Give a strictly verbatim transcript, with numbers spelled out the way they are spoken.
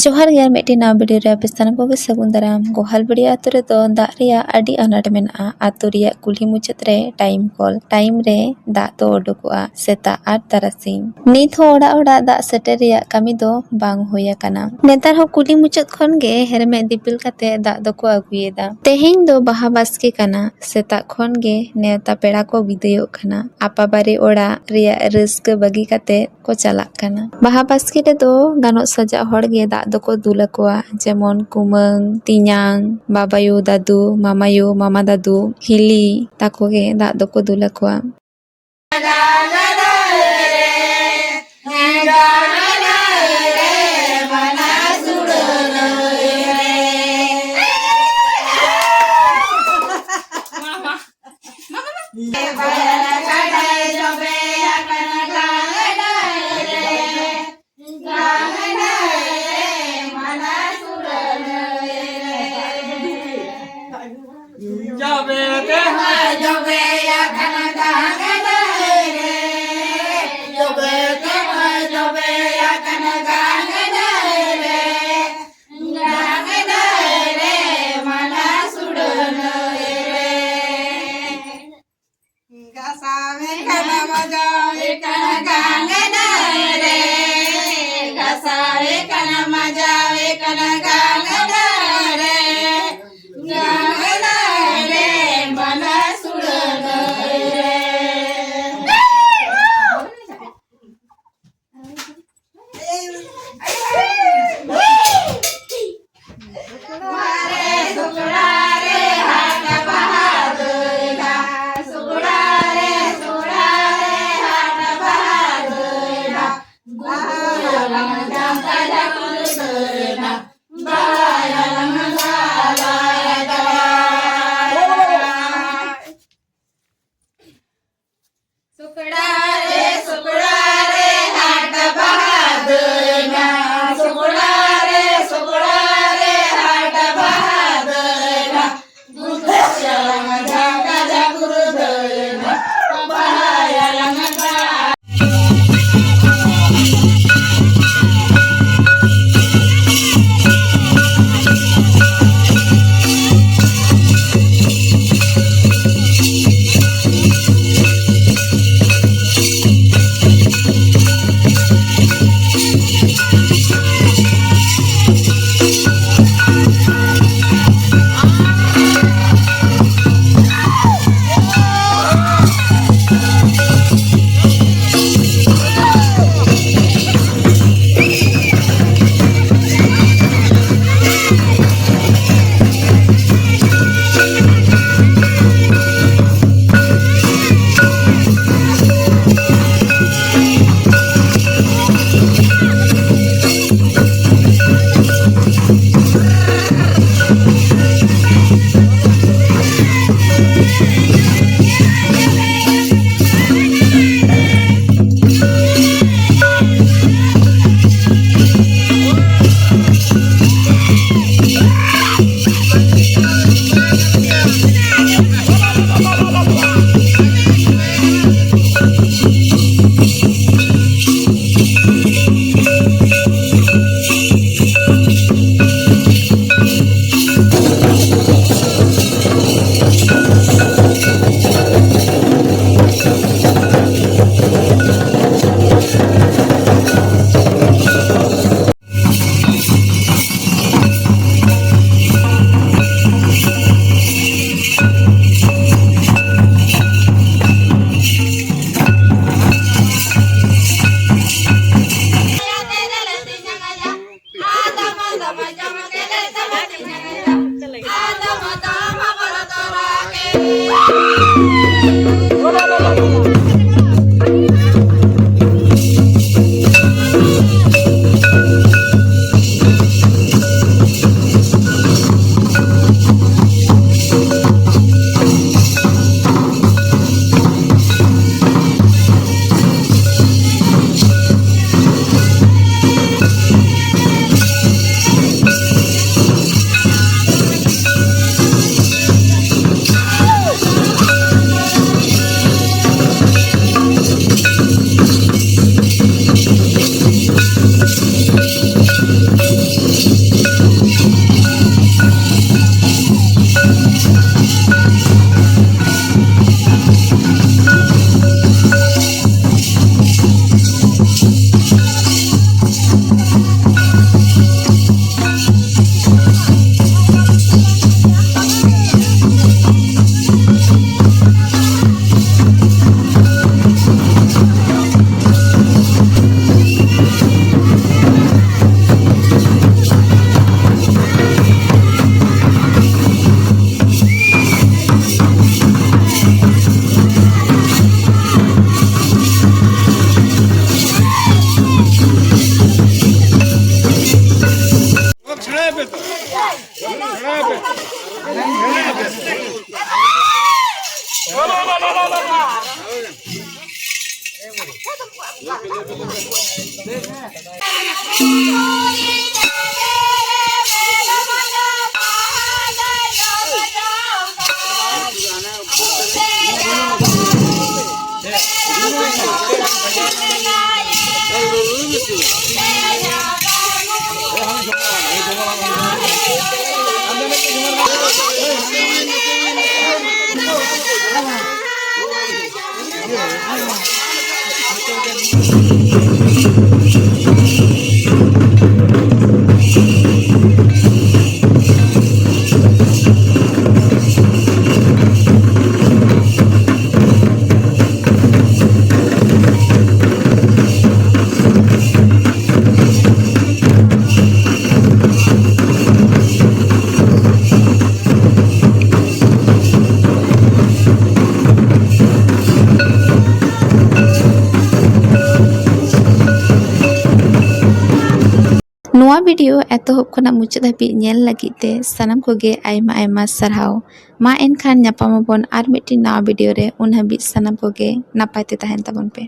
ᱡᱚᱦᱟᱨ ᱜᱮ ᱟᱨ ᱢᱤᱫᱴᱮᱱ ᱱᱟᱣᱟ ᱵᱷᱤᱰᱤᱭᱳ ᱨᱮ ᱟᱯᱮ ᱥᱟᱱᱟᱢ ᱠᱚᱜᱮ ᱥᱟᱹᱜᱩᱱ ᱫᱟᱨᱟᱢ᱾ ᱜᱳᱦᱟᱞᱵᱟᱲᱤ ᱟᱛᱳ ᱨᱮᱫᱚ ᱫᱟᱜ ᱨᱮᱭᱟᱜ ᱟᱹᱰᱤ ᱟᱱᱟᱴ ᱢᱮᱱᱟᱜᱼᱟ᱾ ᱟᱛᱳ ᱨᱮᱭᱟᱜ ᱠᱩᱞᱦᱤ ᱢᱩᱪᱟᱹᱫ ᱨᱮ ᱴᱟᱭᱤᱢ ᱠᱚᱞ, ᱴᱟᱭᱤᱢ ᱨᱮ ᱫᱟᱜ ᱫᱚ ᱩᱰᱩᱠᱚᱜᱼᱟ ᱥᱮᱛᱟᱜ ᱟᱨ ᱛᱟᱨᱟᱥᱤᱧ᱾ ᱱᱤᱛ ᱦᱚᱸ ᱚᱲᱟᱜ ᱚᱲᱟᱜ ᱫᱟᱜ ᱥᱮᱴᱮᱨ ᱨᱮᱭᱟᱜ ᱠᱟᱹᱢᱤ ᱫᱚ ᱵᱟᱝ ᱦᱩᱭ ᱟᱠᱟᱱᱟ᱾ ᱱᱮᱛᱟᱨ ᱦᱚᱸ ᱠᱩᱞᱦᱤ ᱢᱩᱪᱟᱹᱫ ᱠᱷᱚᱱ ᱜᱮ ᱦᱮᱨᱢᱮᱫ ᱫᱤᱯᱤᱞ ᱠᱟᱛᱮ ᱫᱟᱜ ᱫᱚᱠᱚ ᱟᱹᱜᱩᱭᱮᱫᱟ᱾ ᱛᱮᱦᱮᱧ ᱫᱚ ᱵᱟᱦᱟ ᱵᱟᱥᱠᱮ ᱠᱟᱱᱟ᱾ ᱥᱮᱛᱟᱜ ᱠᱷᱚᱱ ᱜᱮ ᱱᱮᱣᱛᱟ ᱯᱮᱲᱟ ᱠᱚ ᱵᱤᱫᱟᱹᱭᱚᱜ ᱠᱟᱱᱟ᱾ ᱟᱯᱟᱵᱟᱨᱮ ᱚᱲᱟᱜ ᱨᱮᱭᱟᱜ ᱨᱟᱹᱥᱠᱟᱹ ᱵᱟᱹᱜᱤ ᱠᱟᱛᱮ ᱠᱚ ᱪᱟᱞᱟᱜ ᱠᱟᱱᱟ᱾ ᱵᱟᱦᱟ ᱵᱟᱥᱠᱮ ᱨᱮᱫᱚ ᱜᱟᱱᱚᱜ ᱥᱟᱡᱟᱜ ᱦᱚᱲ ᱜᱮ ᱫᱟᱜ ᱫᱚᱠᱚ ᱫᱩᱞ ᱟᱠᱚᱣᱟ, ᱡᱮᱢᱚᱱ ᱠᱩᱢᱟᱹᱝ, ᱛᱮᱧᱟᱝ, ᱵᱟᱵᱟᱭᱳ, ᱫᱟᱫᱩ, ᱢᱟᱢᱟᱭᱳ, ᱢᱟᱢᱟ ᱫᱟᱫᱩ, ᱦᱤᱞᱤ ᱛᱟᱠᱚ ᱜᱮ ᱫᱟᱜ ᱫᱚᱠᱚ ᱫᱩᱞ ᱟᱠᱚᱣᱟ᱾ ᱜᱷᱟᱥᱟᱣᱮ ᱠᱟᱱᱟ ᱢᱟᱡᱟᱣᱮ ᱠᱟᱱᱟ ᱜᱟᱝ ᱫᱟᱜ ᱨᱮ, ᱜᱷᱟᱥᱟᱣᱮ ᱠᱟᱱᱟ ᱢᱟᱡᱟᱣᱮ ᱠᱟᱱᱟ ᱜᱟᱝ ᱫᱟᱜ ᱨᱮ, ᱜᱟᱝ ᱫᱟᱜ ᱨᱮ ᱢᱟᱞᱟ ᱥᱩᱲᱟᱹ ᱫᱟᱹᱭ ᱨᱮ᱾ ᱱᱚᱣᱟ video ᱮᱛᱚᱦᱚᱵ ᱠᱷᱚᱱᱟᱜ ᱢᱩᱪᱟᱹᱫ ᱦᱟᱹᱵᱤᱡ ᱧᱮᱞ ᱞᱟᱹᱜᱤᱫ ᱛᱮ ᱥᱟᱱᱟᱢ ᱠᱚᱜᱮ ᱟᱭᱢᱟ ᱟᱭᱢᱟ ᱥᱟᱨᱦᱟᱣ᱾ ᱢᱟ ᱮᱱᱠᱷᱟᱱ ᱧᱟᱯᱟᱢ ᱟᱵᱚᱱ ᱟᱨ ᱢᱤᱫᱴᱤᱡ ᱱᱟᱣᱟ video ᱨᱮ᱾ ᱩᱱ ᱦᱟᱹᱵᱤᱡ ᱥᱟᱱᱟᱢ ᱠᱚᱜᱮ ᱱᱟᱯᱟᱭ ᱛᱮ ᱛᱟᱦᱮᱱ ᱛᱟᱵᱚᱱ ᱯᱮ᱾